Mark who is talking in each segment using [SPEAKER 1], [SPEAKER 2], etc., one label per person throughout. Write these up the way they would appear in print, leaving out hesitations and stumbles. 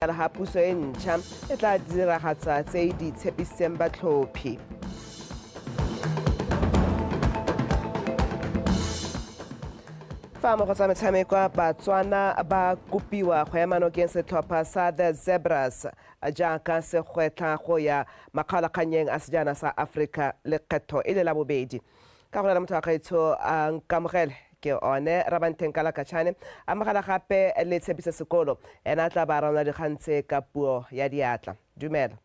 [SPEAKER 1] Ga puso e ntšha e tla diragatsa tse e di tshepisitseng batlhophi. Fa mo go tsa metshameko, Batswana ba kopiwa go ema nokeng setlhopha sa The Zebras jaaka se gwetlha go ya makgaolakgannyeng a sejana sa Aforika lekgetho e le la bobedi. Ka go lela motho wa gaetsho a nkamogele ke one Rabantheng Kalakatšhane, amogela gape le Tshepiso Sekolo, ena a tla ba ranola dikgang tse ka puo ya diatla. Dumela.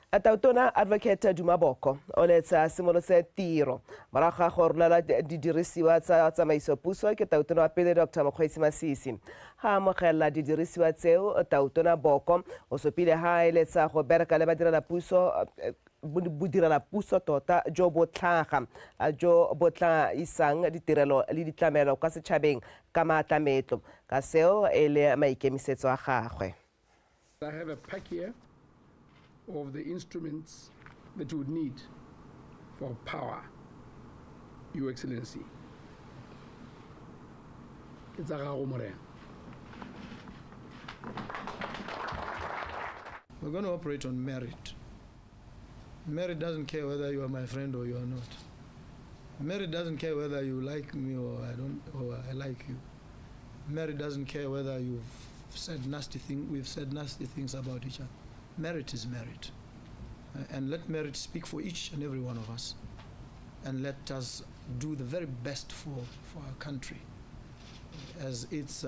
[SPEAKER 1] Tautona Advocate Duma Boko o letsa simolotse tiro morago ga go rolela didirisiwa tsa tsamaiso puso ke tautona wa pele Dr Mokgweetsi Masisi. Ga amogela didirisiwa tseo, Tautona Boko o supile ha a eletsa go bereka le badirela puso bodirela puso tota jo bo tlhaga jo bo tla isang ditirelo le ditlamelo kwa setšhabeng ka maatlametlo, ka seo e le maikemisetso a gagwe.
[SPEAKER 2] I have a pack here of the instruments that you would need for power, Your Excellency. Ke tsa gago, Morena.
[SPEAKER 3] We're going to operate on merit. Merit doesn't care whether you are my friend or you are not. Merit doesn't care whether you like me or I don't, or I like you. Merit doesn't care whether you've said nasty thing, we've said nasty things about each other. Merit is merit. And let merit speak for each and every one of us. And let us do the very best for our country as its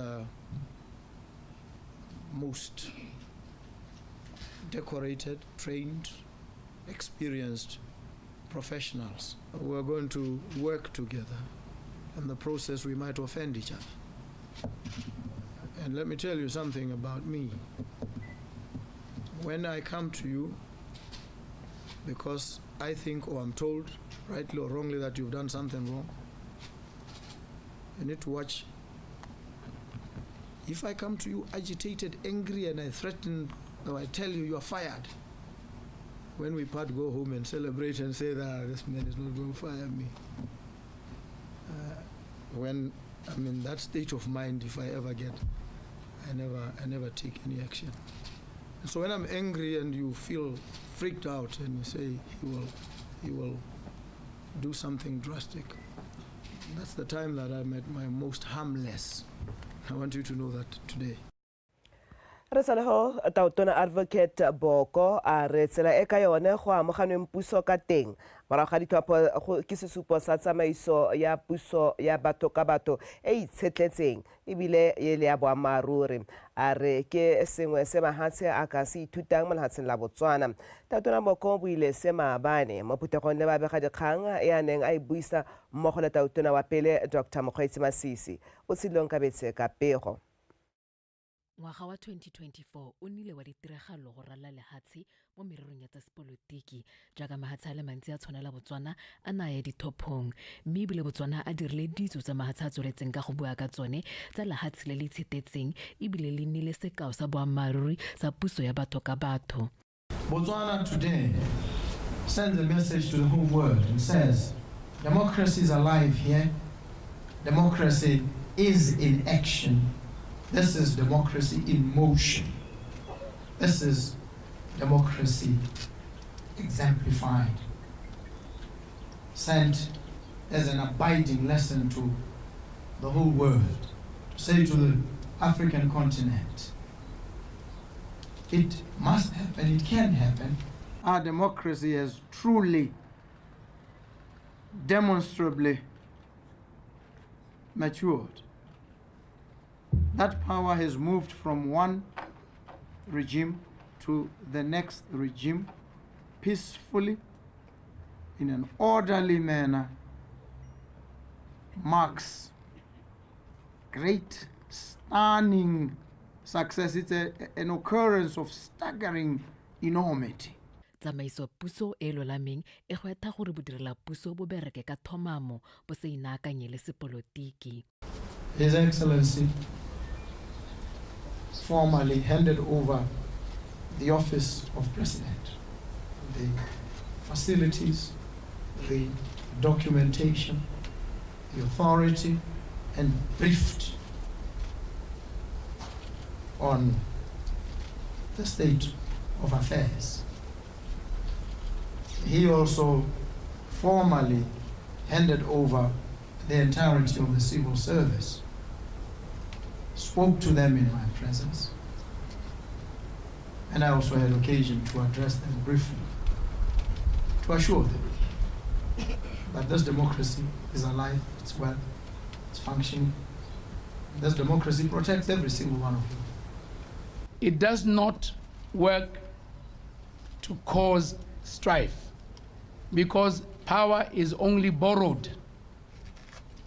[SPEAKER 3] most decorated, trained, experienced professionals. We're going to work together. In the process, we might offend each other. And let me tell you something about me. When I come to you, because I think or I'm told, rightly or wrongly, that you've done something wrong, you need to watch. If I come to you agitated, angry, and I threaten, or I tell you you are fired, when we part, go home and celebrate and say that this man is not going to fire me. When I'm in that state of mind, if I ever get, I never take any action. And so when I'm angry and you feel freaked out and you say he will do something drastic, that's the time that I'm at my most harmless. I want you to know that today.
[SPEAKER 1] Re sa le go Tautona Advocate Boko a re tsela e ka yone go amoganweng puso ka teng morago ga ditlhopho ke sesupo sa tsamaiso ya puso ya batho ka batho e itshetletseng ebile e le ya boammaaruri. A re ke sengwe se mahatshe a ka se ithutang mo lehatsheng la Botswana. Tautona Boko buile se maabane mo phuthegong le babegadikgang e a neng a e buisa mmogo le tautona wa pele Dr Mokgweetsi Masisi. O tshedilong kabetse ka pego.
[SPEAKER 4] Ngwaga wa 2024 o nnile wa ditiragalo go ralala lehatshe mo mererong ya tsa sepolotiki, jaaka mahatshe a le mantsi a tshwanela Botswana a naya dithophong, mme ebile Botswana a dirile ditso tsa mahatshe a tsweletseng ka go bua ka tsone tsa lehatshe le le itshetetseng ebile le nnile sekao sa boammaaruri sa puso ya batho ka batho.
[SPEAKER 3] Botswana today sends a message to the whole world and says democracy is alive here, democracy is in action. This is democracy in motion. This is democracy exemplified, sent as an abiding lesson to the whole world, to say to the African continent, it must happen, it can happen. Our democracy has truly, demonstrably matured. That power has moved from one regime to the next regime peacefully, in an orderly manner, marks great, stunning success. It's an occurrence of staggering enormity.
[SPEAKER 4] Tsamaiso puso e lolameng e gwetha gore bodirela puso bo bereke ka thomamo, bo se inaakanye le sepolotiki.
[SPEAKER 3] His Excellency formally handed over the office of President, the facilities, the documentation, the authority, and briefed on the state of affairs. He also formally handed over the entirety of the civil service, spoke to them in my presence, and I also had occasion to address them briefly, to assure them that this democracy is alive, it's well, it's functioning. This democracy protects every single one of you.
[SPEAKER 2] It does not work to cause strife, because power is only borrowed.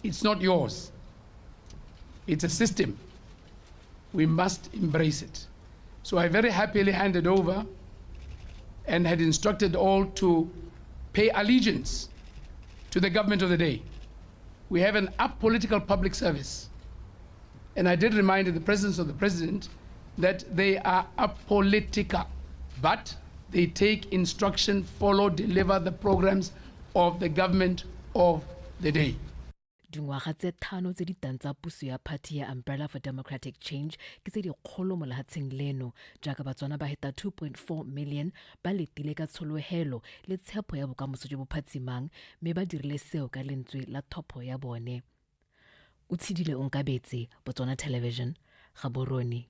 [SPEAKER 2] It's not yours. It's a system. We must embrace it. So I very happily handed over and had instructed all to pay allegiance to the government of the day. We have an apolitical public service. And I did remind in the presence of the president that they are apolitical, but they take instruction, follow, deliver the programs of the government of the day.
[SPEAKER 4] Dingwaga tse 5 tse di tang tsa puso ya party ya Umbrella for Democratic Change ke tse dikgolo mo lehatsheng leno, jaaka Batswana ba heta 2.4 million ba letile ka tsholohelo le tshepo ya bokamoso jo bo phatsimang, mme ba dirile seo ka lentswe la thopho ya bone. O tshedile Onkabetse, Botswana Television, Gaborone.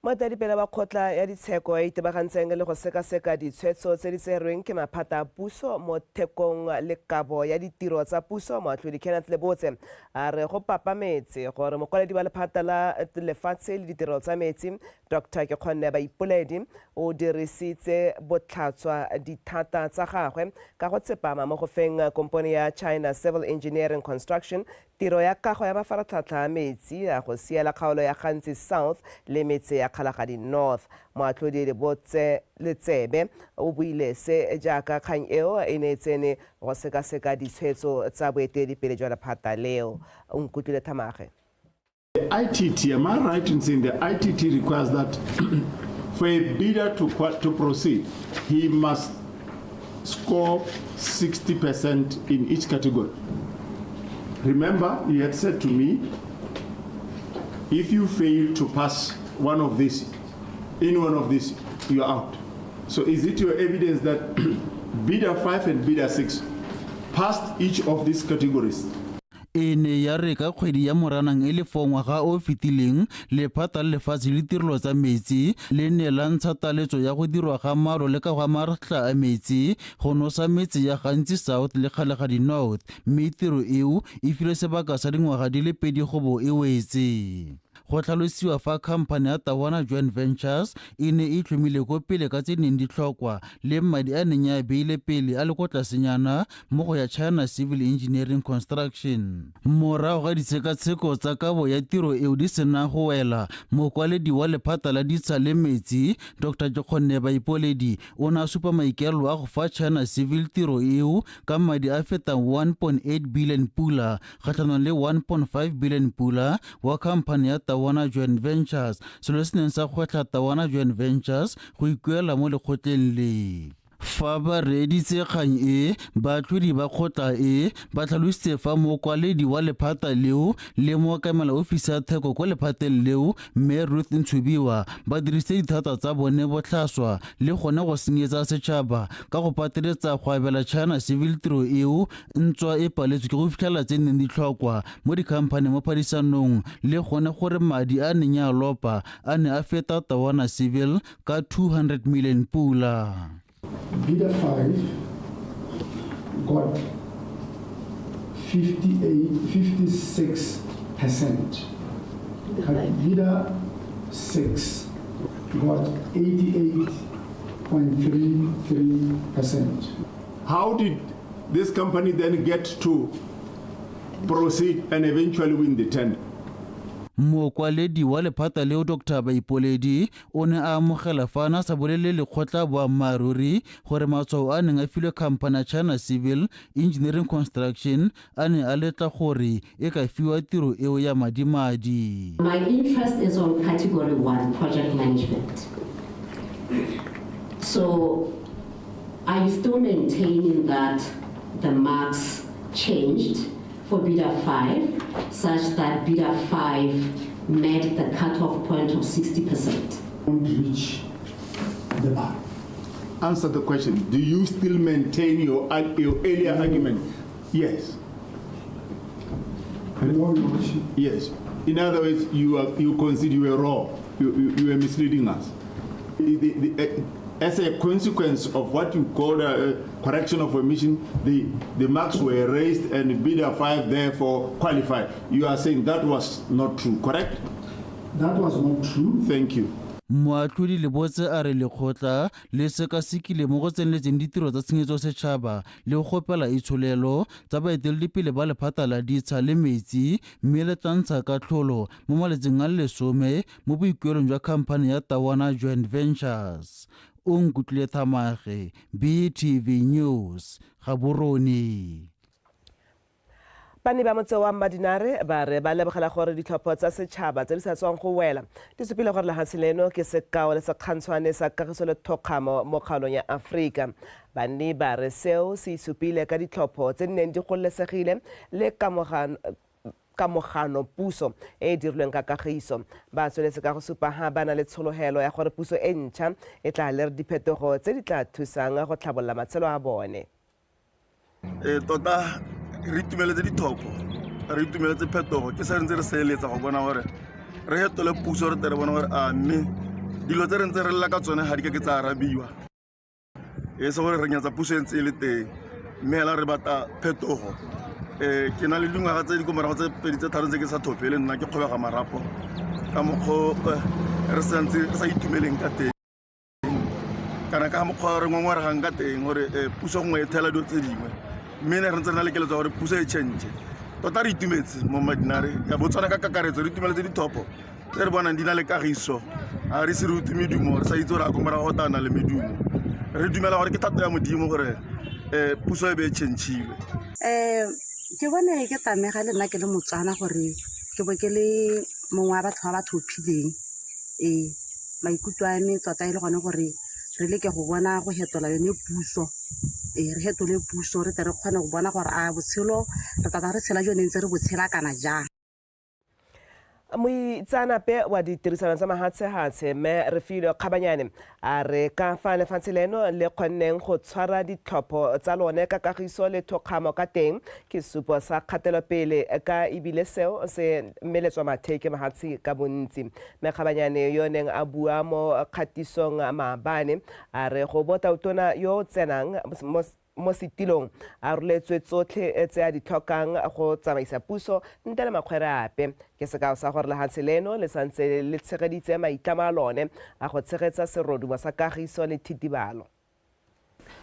[SPEAKER 1] Moeteledipele wa kgotla ya ditsheko e itebagantseng le go sekaseka ditshwetso tse di tserweng ke maphata a puso mo thekong le kabo ya ditiro tsa puso, moatlhodi Kenneth Lebotse a re go papametse gore mokwaledi wa lephata la lefatshe le ditirelo tsa metsi Dr Kekgonne Baipoledi o dirisitse botlhatswa dithata tsa gagwe ka go tsepama mo go feng kompone ya China Civil Engineering Construction tiro ya kago ya mafaratlhatlha a metsi a go siela kgaolo ya Gantsi South le metse ya Kgalagadi North. Moatlhodi Lebotse Letsebe o buile se jaaka kgang eo e ne e tsene go sekaseka ditshwetso tsa boeteledipele jwa lephata leo. O nkutlwile Thamage.
[SPEAKER 5] The ITT, am I right in saying the ITT requires that for a bidder to proceed, he must score 60% in each category? Remember, you had said to me, if you fail to pass one of these, in one of these, you are out. So is it your evidence that bidder 5 and bidder 6 passed each of these categories?
[SPEAKER 6] E ne ya re ka kgwedi ya Moranang e le 4 ngwaga o fetileng, lephata la lefatshe le ditirelo tsa metsi le ne la ntsha taletso ya go dirwa ga maalo le ka go maratla a metsi go nosa metse ya Gantsi South le Kgalagadi North, mme tiro eo e filwe sebaka sa dingwaga di le 2 go bo e wetse. Go tlhalosiwa fa khamphane ya Tawana Joint Ventures e ne e tlhomile ko pele ka tse neng di tlhokwa le madi a neng a beile pele a le ko tlasenyana mo go ya China Civil Engineering Construction. Morago ga ditshekatsheko tsa kabo ya tiro eo di sena go wela, mokwaledi wa lephata la ditsha le metsi Dr Kekgonne Baipoledi o ne a supa maikaelelo a go fa China Civil tiro eo ka madi a fetang 1.8 billion pula kgatlhanong le 1.5 billion pula wa khamphane ya Tawana Joint Ventures, selo se neng sa gwetlha Tawana Joint Ventures go ikuela mo lekgotleng le. Fa ba reeditse kgang e, baatlhodi ba kgotla e ba tlhalositse fa mokwaledi wa lephata leo le mookamela ofisi ya theko ko lephateng leo mme Ruth Ntshubiwa ba dirisitse dithata tsa bone botlhaswa le gone go senyetsa setšhaba ka go pateletsa go abela China Civil tiro eo ntswa e paletswe ke go fitlhelela tse neng di tlhokwa mo dikhamphane mo phadisanong, le gone gore madi a neng a lopa a ne a feta Tawana Civil ka 200 million pula.
[SPEAKER 7] Bidder 5 got 56%. Bidder 6 got 88.33%.
[SPEAKER 5] How did this company then get to proceed and eventually win the tender?
[SPEAKER 6] Mokwaledi wa lephata leo Dr Baipoledi o ne a amogela fa a sa bolelele lekgotla boammaaruri gore matshwao a neng a filwe khamphane ya China Civil Engineering Construction a ne a letla gore e ka fiwa tiro eo ya madimadi.
[SPEAKER 8] My interest is on category 1, project management. So are you still maintaining that the marks changed for bidder 5, such that bidder 5 met the cutoff point of 60%.
[SPEAKER 7] Won't reach the bar.
[SPEAKER 5] Answer the question. Do you still maintain your earlier argument? Yes.
[SPEAKER 7] No, Your Worship.
[SPEAKER 5] Yes. In other words, you consider you were wrong. You were misleading us. As a consequence of what you call a correction of omission, the marks were raised and bidder 5 therefore qualified. You are saying that was not true, correct?
[SPEAKER 7] That was not true.
[SPEAKER 5] Thank you.
[SPEAKER 6] Moatlhodi Lebotse a re lekgotla le sekasekile mo go tseneletseng ditiro tsa tshenyetso setšhaba le go gopela itsholelo tsa baeteledipele ba lephata la ditsha le metsi, mme le tla ntsha katlholo mo malatsing a le 10 mo boikuelong jwa khamphane ya Tawana Joint Ventures. O nkutlwile Thamage, BTV News, Gaborone.
[SPEAKER 1] Banni ba motse wa Mmadinare ba re ba lebogela gore ditlhopho tsa setšhaba tse di sa tswang go wela di supile gore lehatshe leno ke sekao le sekgantshwane sa kagiso le thokgamo mo kgaolong ya Aforika. Banni ba re seo se isupile ka ditlhopho tse di neng di gololesegile le kamogano puso e e dirilweng ka kagiso. Ba tsweletse ka go supa ha ba na le tshologelo ya gore puso e ntšha e tla lere diphetogo tse di tla thusang go tlhabolola matshelo a bone.
[SPEAKER 9] Tota re itumeletse dithopo, re itumeletse phetogo, ke se re ntse re seeletsa go bona gore re hetole puso, re tle re bone gore a mme dilo tse re ntse re lela ka tsone ga di ka ke tsa arabiwa. E se gore re nyatsa puso e ntse e le teng, mme hela re batla phetogo. Ke na le dingwaga tse di ko morago tse pedi tse tharo tse ke sa thopele nna ke kgobega marapo ka mokgwa re santse re sa itumeleng ka teng, kana ka mokgwa re ngongoregang ka teng gore puso gongwe e thela dilo tse dingwe, mme ne re ntse re na le keletso ya gore puso e change. Tota re itumetse mo Mmadinare, ka Botswana ka kakaretso re itumeletse dithopo tse re bonang di na le kagiso, ga re se re utlwe medumo, re sa itse gore a ko morago go tla nna le medumo. Re dumela gore ke thato ya Modimo gore puso e be e change-ilwe.
[SPEAKER 10] Ke bone ke tlamega le nna ke le Motswana gore ke bo ke le mongwe wa batho ba ba tlhophileng. Maikutlo a me tota e le gone gore re leke go bona go fetola yone puso. Re fetole puso re tle re kgone go bona gore a botshelo re tla re tshela jone ntse re bo tshela kana jang.
[SPEAKER 1] Moitseanape wa ditirisano tsa mahatshehatshe mme Refilwe Kgabanyane a re ka fa lefatshe leno le kgonneng go tshwara ditlhopho tsa lone ka kagiso le thokgamo ka teng ke sesupo sa kgatelopele ka ebile seo se mmeletswa mathe ke mahatshe ka bontsi. Mme Kgabanyane yo neng a bua mo kgatisong maabane a re go bo tautona yo o tsenang mo setilong a roletswe tsotlhe tse a di tlhokang go tsamaisa puso ntle le makgwere ape ke sekao sa gore lehatshe leno le santse le tshegeditse maitlamo a lone a go tshegetsa serodumo sa kagiso le thitibalo.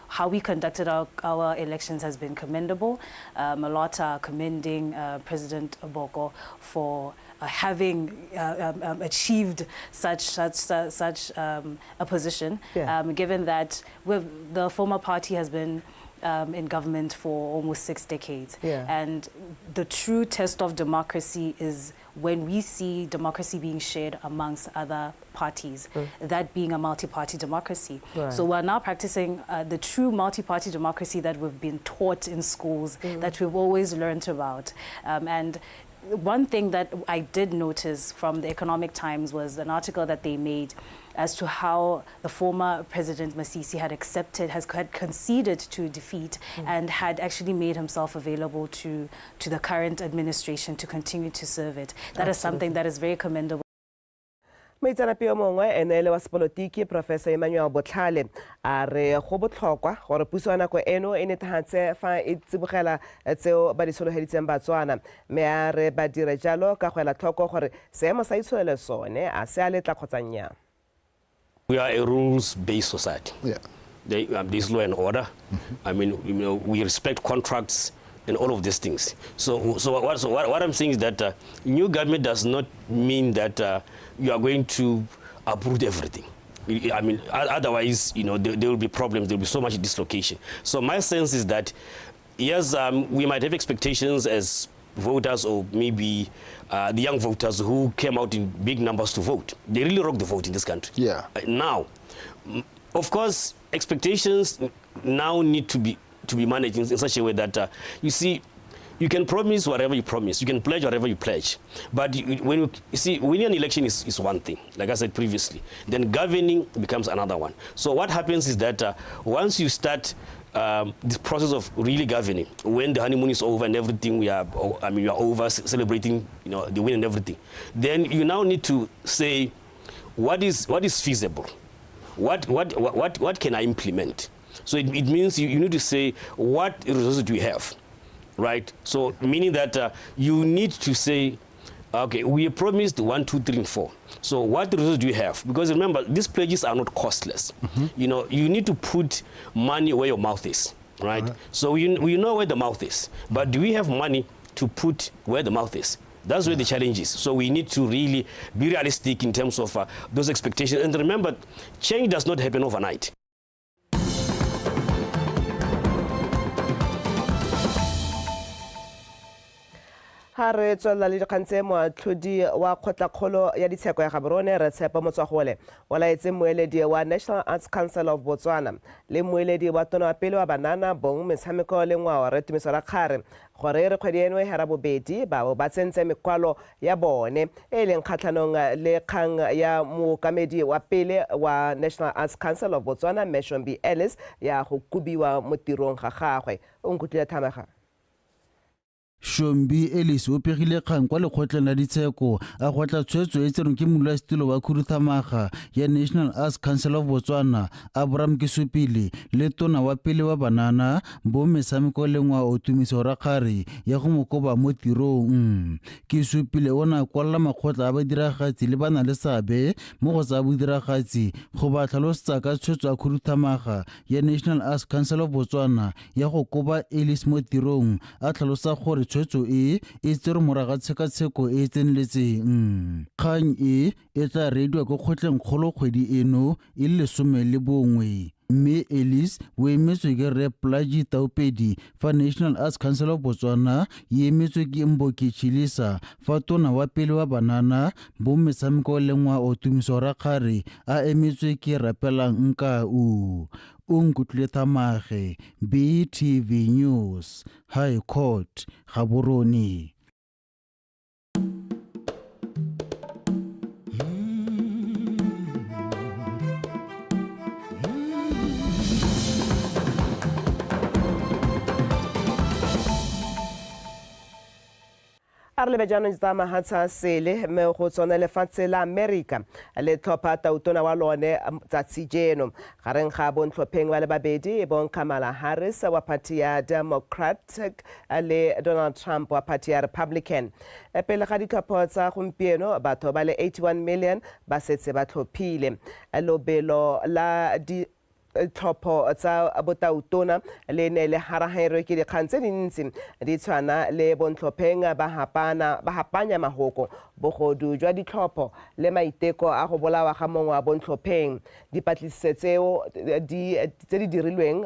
[SPEAKER 11] How we conducted our elections has been commendable. A lot are commending President Boko for having achieved such a position,
[SPEAKER 1] Yeah.
[SPEAKER 11] Given that the former party has been in government for almost 6 decades.
[SPEAKER 1] Yeah.
[SPEAKER 11] And the true test of democracy is when we see democracy being shared amongst other parties, that being a multi-party democracy.
[SPEAKER 1] Right.
[SPEAKER 11] So we're now practicing the true multi-party democracy that we've been taught in schools, that we've always learned about. And one thing that I did notice from the Economic Times was an article that they made as to how the former President Masisi had accepted, had conceded to defeat and had actually made himself available to the current administration to continue to serve it. That is something that is very commendable.
[SPEAKER 1] Moitseanape yo mongwe ene e le wa sepolotiki Professor Emmanuel Botlhale a re go botlhokwa gore puso ya nako eno e netefatse fa e tsibogela tseo ba di sologeditseng Batswana, mme a re ba dire jalo ka go ela tlhoko gore seemo sa itsholelo sone a se a letla kgotsa nnyaa.
[SPEAKER 12] We are a rules-based society.
[SPEAKER 13] Yeah.
[SPEAKER 12] There's law and order. I mean, you know, we respect contracts and all of these things. So what I'm saying is that new government does not mean that you are going to uproot everything. I mean, otherwise, you know, there will be problems. There will be so much dislocation. So my sense is that, yes, we might have expectations as voters or maybe the young voters who came out in big numbers to vote. They really rocked the vote in this country.
[SPEAKER 13] Yeah.
[SPEAKER 12] Now, of course, expectations now need to be managed in such a way that, you see, You can promise whatever you promise. You can pledge whatever you pledge. But when you see, winning an election is one thing, like I said previously. Then governing becomes another one. So what happens is that once you start this process of really governing, when the honeymoon is over and everything, we are, I mean, we are over celebrating, the win and everything, then you now need to say, what is feasible? What can I implement? So it means you need to say, what resources do you have, right? So meaning that you need to say, okay, we promised 1, 2, 3, and 4. So what resources do you have? Because remember, these pledges are not costless. You need to put money where your mouth is, right? So we know where the mouth is, but do we have money to put where the mouth is? That's where the challenge is. So we need to really be realistic in terms of those expectations. And remember, change does not happen overnight.
[SPEAKER 1] Ha re tswelela le dikgang tse, moatlhodi wa kgotlakgolo ya ditsheko ya Gaborone, re Tshepo Motswagole, o laetse moeledi wa National Arts Council of Botswana le moeledi wa tona wa pele wa banana, bong, metshameko le ngwao, re Tumiso Rakgare, gore re kgwedi eno e hera bobedi ba bo ba tsentse mekwalo ya bone e leng kgatlhanong le kgang ya mookamedi wa pele wa National Arts Council of Botswana, Meshombi Ellis, ya go kobiwa mo tirong ga gagwe. O nkutlwile, Thamega.
[SPEAKER 6] Shombi Ellis o pegile kgang kwa lekgotleng la ditsheko a gotla tshwetso e tserweng ke modulasetilo wa khuduthamaga ya National Arts Council of Botswana, Abraham Kesupile, le tona wa pele wa banana, bo metshameko le ngwao, Tumiso Rakgare, ya go mo koba mo tirong. Kesupile o ne a kwalela makgotla a badiragatsi le ba na le seabe mo go tsa bodiragatsi go ba tlhalosetsa ka tshwetso ya khuduthamaga ya National Arts Council of Botswana ya go koba Ellis mo tirong, a tlhalosa gore tshwetso e e tserwe morago ga tshekatsheko e e tseneletseng. Kgang e e tla reediwa ko kgotleng kgolo kgwedi eno e le 11, mme Ellis o emetswe ke Rre Plaji Taupedi, fa National Arts Council of Botswana e emetswe ke Mboki Chilisa, fa tona wa pele wa banana, bo metshameko le ngwao, Tumiso Rakgare, a emetswe ke Rapelang Nkau. O nkutlwile, Thamage, BTV News, High Court, Gaborone.
[SPEAKER 1] A re lebe jaanong tsa mahatshe a sele, mme go tsone lefatshe la America le tlhopha tautona wa lone tsatsi jeno gareng ga bontlhopheng ba le babedi, e bong Kamala Harris wa party ya Democratic le Donald Trump wa party ya Republican. Pele ga ditlhopho tsa gompieno, batho ba le 81 million ba setse ba tlhophile. Lobelo la di tlhopho tsa botautona le ne le haraherwe ke dikgang tse dintsi di tshwana le bontlhopheng ba hapanya mahoko, bogodu jwa ditlhopho le maiteko a go bolawa ga mongwe wa bontlhopheng. Dipatlisiso tseo tse di dirilweng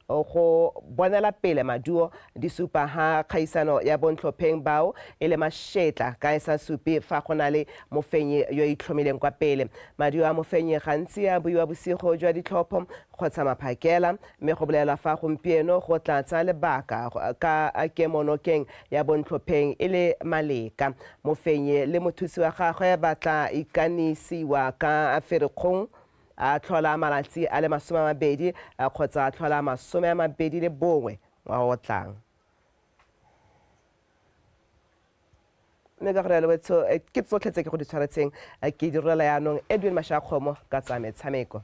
[SPEAKER 1] go bonela pele maduo di supa ha kgaisano ya bontlhopheng bao e le mashetla, ka e sa supe fa go na le mofenyi yo itlhomileng kwa pele. Maduo a mofenyi gantsi a buiwa bosigo jwa ditlhopho kgotsa maphakela, mme go bolelwa fa gompieno go tla tsaya lebaka ka kemonokeng ya bontlhopheng e le maleka. Mofenyi le mothusi wa gagwe ba tla ikanisiwa ka Ferikgong a tlhola malatsi a le 20 kgotsa a tlhola 21 ngwaga o tlang. Mme ka gore wetsho, ke tsotlhe tse ke go di tshwaretseng. Ke di rolela yaanong Edwin Mashakgomo ka tsa metshameko.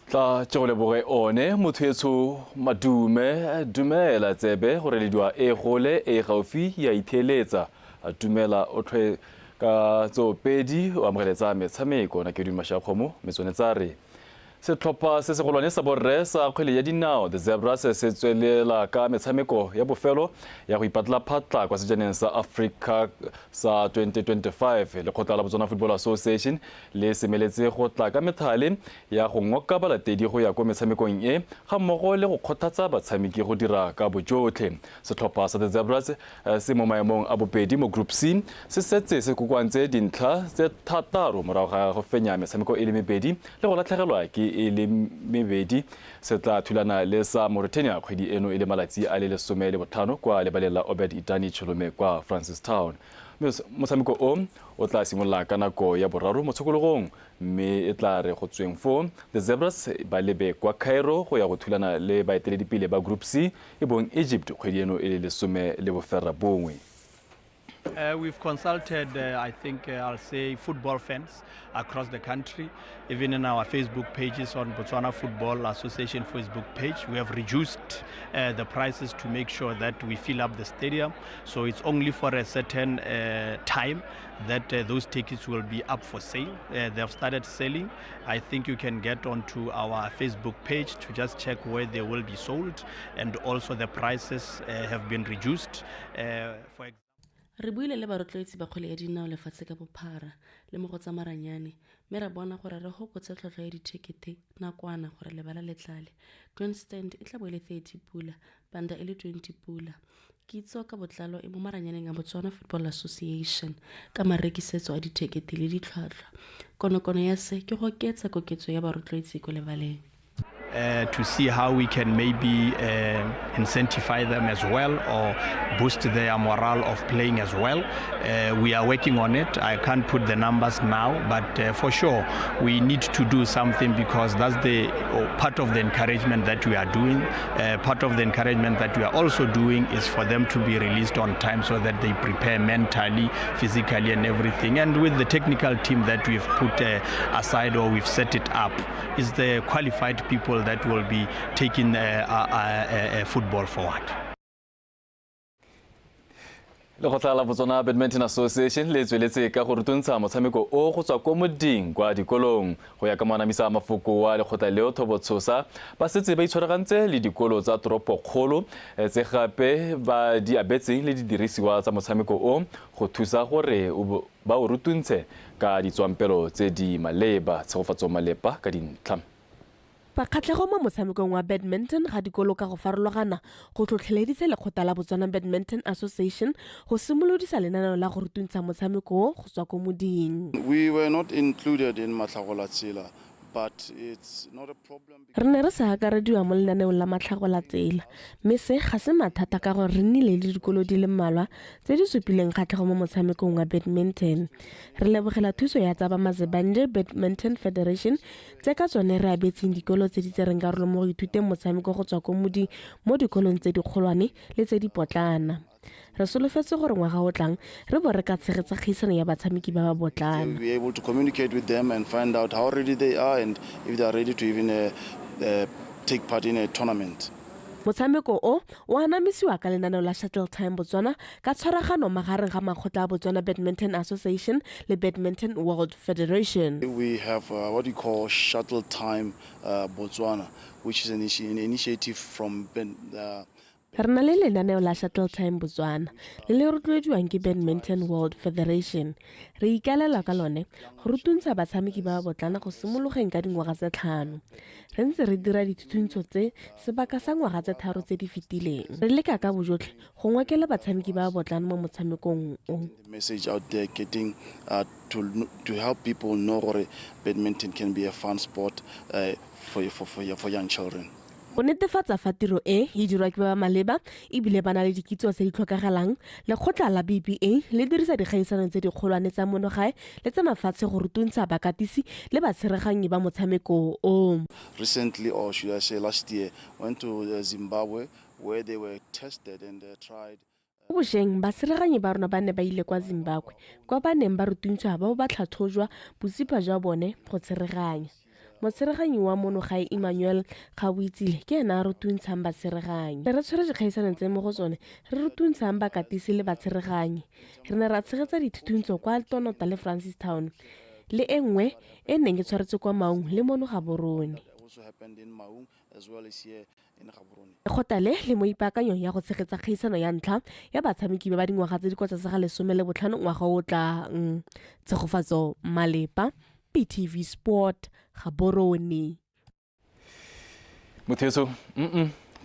[SPEAKER 13] Tla tse go leboge one motho etsho madume. Dumela tsebe gore lediwa e gole e gaufi ya itheeletsa. Dumela o tlhwe ka tsopedi o amogeletsa metshameko na ke duma Shakgomo metsone tsa re. Setlhopha se segolwane sa borre sa kgwele ya dinao, The Zebras, se tswelela ka metshameko ya bofelo ya go ipatla phatla kwa sejaneng sa Africa sa 2025. Lekgotla la Botswana Football Association le semeletse go tla ka methale ya go ngoka balatedi go ya ko metshamekong e, ga mmogo le go kgothatsa batshameki go dira ka bojotlhe. Setlhopha sa The Zebras se mo maemong a bobedi mo Group C, se setse se kokoantse dintlha tse 6 morago ga go fenya metshameko e le mebedi le go latlhegelwa ke e le mebedi. Se tla thulana le sa Mauritania kgwedi eno e le malatsi a le 15 kwa lebaleng la Obed Itani Cholome kwa Francistown. Motshameko o o tla simolola ka nako ya 3 mo tshokologong, mme e tla re go tsweng foo The Zebras ba lebe kwa Cairo go ya go thulana le baeteledipele ba Group C e bong Egypt kgwedi eno e le 19.
[SPEAKER 14] We've consulted, I think I'll say, football fans across the country, even in our Facebook pages on Botswana Football Association Facebook page. We have reduced the prices to make sure that we fill up the stadium. So it's only for a certain time that those tickets will be up for sale. They have started selling. I think you can get onto our Facebook page to just check where they will be sold, and also the prices have been reduced. For example,
[SPEAKER 15] Re buile le barotloetsi ba kgwele ya dinao lefatshe ka bophara le mo go tsa maranyane, mme ra bona gore re hokotse tlhwatlhwa ya dithekete nakwana gore lebala le tlale. Grandstand e tla bo e le 30 pula, banda e le 20 pula. Kitso ka botlalo e mo maranyaneng a Botswana Football Association ka marekisetso a dithekete le ditlhwatlhwa. Konokono ya se ke go oketsa koketso ya barotloetsi ko lebaleng.
[SPEAKER 14] To see how we can maybe incentivize them as well or boost their morale of playing as well. We are working on it. I can't put the numbers now, but for sure we need to do something, because that's the part of the encouragement that we are doing. Part of the encouragement that we are also doing is for them to be released on time so that they prepare mentally, physically and everything. And with the technical team that we've put aside, or we've set it up, is the qualified people that will be taking football forward.
[SPEAKER 13] Lekgotla la Botswana Badminton Association le tsweletse ka go rutuntsha motshameko o go tswa ko moding kwa dikolong. Go ya ka moanamisa mafoko wa lekgotla leo, Thobo Tshosa, ba setse ba itshwaragantse le dikolo tsa toropokgolo tse gape ba di abetseng le didirisiwa tsa motshameko o go thusa gore ba o rutuntshe ka ditswampelo tse di maleba. Tshegofatso Malepa ka dintlha.
[SPEAKER 15] Kgatlhego mo motshamekong wa badminton ga dikolo ka go farologana go tlhotlheleditse lekgotla la Botswana Badminton Association go simolodisa lenaneo la go rutuntsha motshameko o go tswa ko moding.
[SPEAKER 9] We were not included in Matlhagolatsela, but it's not a problem.
[SPEAKER 15] Re ne re sa akarediwa mo lenaneong la Matlhagolatsela, mme se ga se mathata ka gore re nnile le dikolo di le mmalwa tse di supileng kgatlhego mo motshamekong wa badminton. Re lebogela thuso ya tsa ba Mazebanje Badminton Federation tse ka tsone re abetseng dikolo tse di tsereng karolo mo go ithuteng motshameko go tswa ko moding mo dikolong tse dikgolwane le tse di potlana. Re solofetse gore ngwaga o tlang re bo re ka tshegetsa kgaisano ya batshameki ba ba botlana.
[SPEAKER 9] We'll be able to communicate with them and find out how ready they are and if they are ready to even take part in a tournament.
[SPEAKER 15] Motshameko o o anamisiwa ka lenaneo la Shuttle Time Botswana ka tshwaragano magareng ga makgotla a Botswana Badminton Association le Badminton World Federation.
[SPEAKER 9] We have what we call Shuttle Time Botswana, which is an initiative from
[SPEAKER 15] Re na le lenaneo la Shuttle Time Botswana le le rotloediwang ke Badminton World Federation. Re ikaelela ka lone go rutuntsha batshameki ba ba botlana go simologeng ka dingwaga tse 5. Re ntse re dira dithuthuntso tse sebaka sa ngwaga tse 3 tse di fetileng. Re leka ka bojotlhe go ngokela batshameki ba ba botlana mo motshamekong o.
[SPEAKER 9] The message out there, getting to help people know gore badminton can be a fun sport for young children.
[SPEAKER 15] Go netefatsa fa tiro e e dirwa ke ba ba maleba ebile ba na le dikitso tse di tlhokagalang, lekgotla la BBA le dirisa dikgaisano tse dikgolwane tsa mono gae le tsa mafatshe go rutuntsha bakatisi le batshereganyi ba motshameko o.
[SPEAKER 9] Recently, or should I say last year, went to Zimbabwe where they were tested and tried.
[SPEAKER 15] Mo bošweng, batshereganyi ba rona ba ne ba ile kwa Zimbabwe kwa ba neng ba rutuntshwa ba bo ba tlhatlhojwa botsipa jwa bone go tshereganya. Motshereganyi wa mono gae Emmanuel Gaboitsile ke ena a rutuntshang batshereganyi. Re tshwere dikgaisano tse mo go tsone re rutuntshang bakatisi le batshereganyi. Re ne ra tshegetsa dithuthuntso kwa Tonota le Francistown. le e nngwe e neng e tshwaretswe kwa Maung le mono Gaborone. Lekgotla le le mo ipaakanyong ya go tshegetsa kgaisano ya ntlha ya batshameki ba ba dingwaga tse di kwa tlase ga 15 ngwaga o o tlang. Tshegofatso Malepa, BTV Sport, Gaborone.
[SPEAKER 13] Motho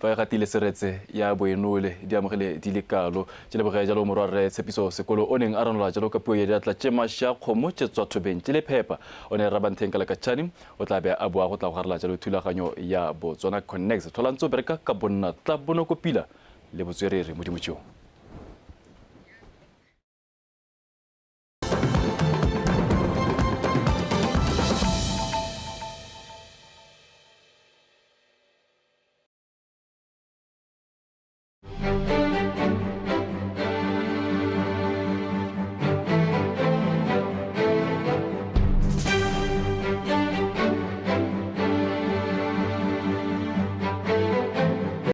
[SPEAKER 13] fa e gatile seretse ya boenole di amogele di le kalo tše leboge jalo morwarre Tshepiso Sekolo o neng a ranola jalo ka puo ya diatla tše maša kgomo tše tswa thobeng tše le phepa o ne Rabantheng ka Lekatšhane o tla be a boa go tla go garela jalo thulaganyo ya Botswana Connects tlhola ntse o bereka ka bonna tla bonokopila le botswerere modimo tšeo.